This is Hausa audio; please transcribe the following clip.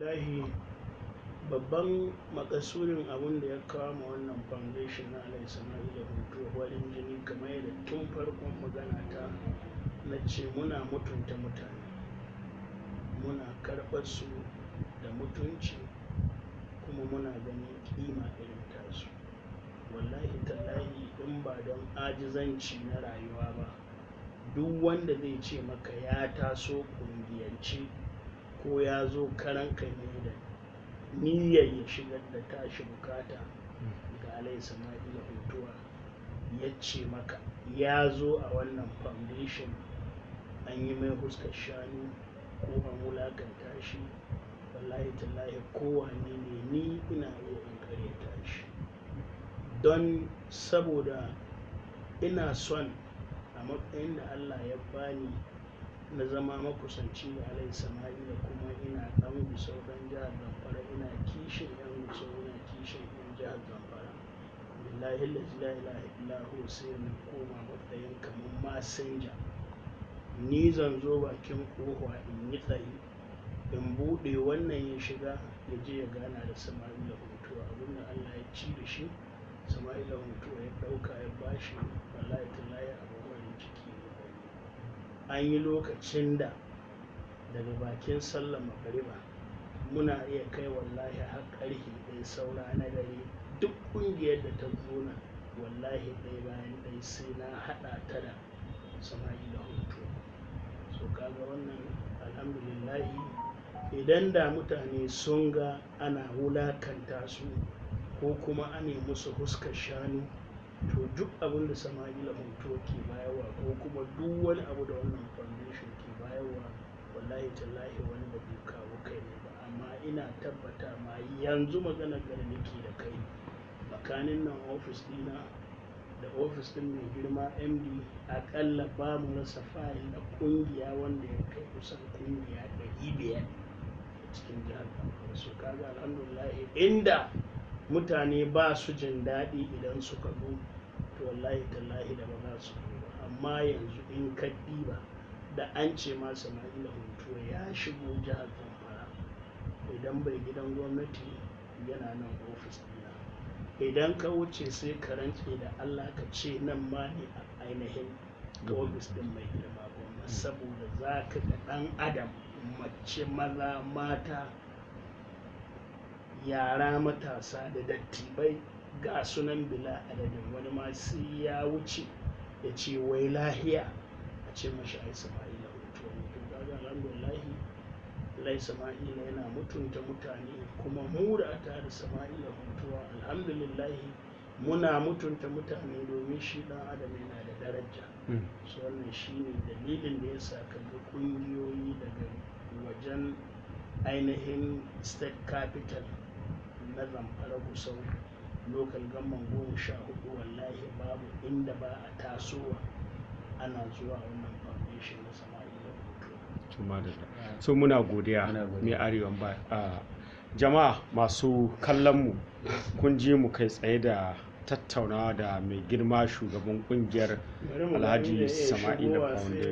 Lahi, babban makasudin abin da ya kawo ma wannan foundation na Alhaji Sama'ila Funtuwa farin jini, kamar yadda tun farkon magana ta na ce, muna mutunta mutane, muna karɓar su da mutunci, kuma muna ganin ƙima irin tasu. Wallahi tallahi, in ba don ajizanci na rayuwa ba, duk wanda zai ce maka ya taso ƙungiyance ko ya zo karan kai ne da niyyar ya shigar da tashi bukata ga Alhaji Sama'ila Funtuwa, ya ce maka ya zo a wannan foundation an yi mai huskar shanu ko an wulakanta shi, wallahi tallahi, kowane ne ni ina iya in karyata shi, don saboda ina son a matsayin da Allah ya bani na zama makusanci da Alhaji Sama'ila, kuma ina ɗan Gusau, ɗan jihar Zamfara, ina kishin 'yan Gusau, ina kishin 'yan jihar Zamfara. Billahi allazi la ilaha illa huwa, sai na koma matsayin kamar masinja. Ni zan zo bakin ƙofa in yi tsaye in buɗe, wannan ya shiga ya je ya gana da Sama'ila Funtuwa. Abinda Allah ya ci da shi, Sama'ila Funtuwa ya ɗauka ya bashi, wallahi tallahi, abin farin ciki ne gare ni. An yi lokacin da daga bakin sallar magariba muna iya kai wallahi har ƙarfe 1 saura na dare. Duk ƙungiyar da ta zo nan, wallahi, ɗaya bayan ɗaya sai na haɗa ta da Sama'ila Funtuwa. So kaga wannan, alhamdulillahi, idan da mutane sun ga ana wulakanta su ko kuma ane musu huskar shanu, to duk abin da Sama'ila Funtuwa ke bayarwa ko kuma duk wani abu da wannan foundation ke bayarwa, wallahi tallahi, wani ba zai kawo kai ne ba. Amma ina tabbata ma, yanzu maganar da nake da kai, tsakanin nan ofis ɗina da ofis ɗin mai girma MD, aƙalla ba mu rasa fayil na ƙungiya wanda ya kai kusan ƙungiya 500 cikin jihar Zamfara. So kaga, alhamdulillah, inda mutane ba su jin daɗi idan suka zo, to wallahi tallahi da ba za su zo ba. Amma yanzu in ka ɗiba, da an ce ma Sama'ila Funtuwa ya shigo jihar Zamfara, idan bai gidan gwamnati, yana nan ofis ɗina. Idan ka wuce, sai ka rantse da Allah ka ce nan ma ne a ainihin ofis ɗin mai girma gwamna, saboda za ka ga ɗan adam, mace, maza, mata, yara, matasa da dattibai, ga sunan bila adadin. Wani ma sai ya wuce ya ce, "Wai lahiya?" A ce mashi ai Sama'ila Funtuwa ne. To kaga, alhamdulillahi, Alhaji Sama'ila yana mutunta mutane, kuma mu da tare da Sama'ila Funtuwa, alhamdulillahi, muna mutunta mutane, domin shi ɗan adam yana da daraja. So wannan shine dalilin da ya sa ka ga ƙungiyoyi daga wajen ainihin state capital na Zamfara, Gusau, local government 14, wallahi babu inda ba a tasowa ana zuwa wannan foundation na Sama'ila Funtuwa. So muna godiya. Muna godiya. Mai arewan ba a jama'a masu kallon mu, kun ji mu kai tsaye da tattaunawa da mai girma shugaban kungiyar Bari mu ga Alhaji inda ya iya Sama'ila shigowa sai Foundation.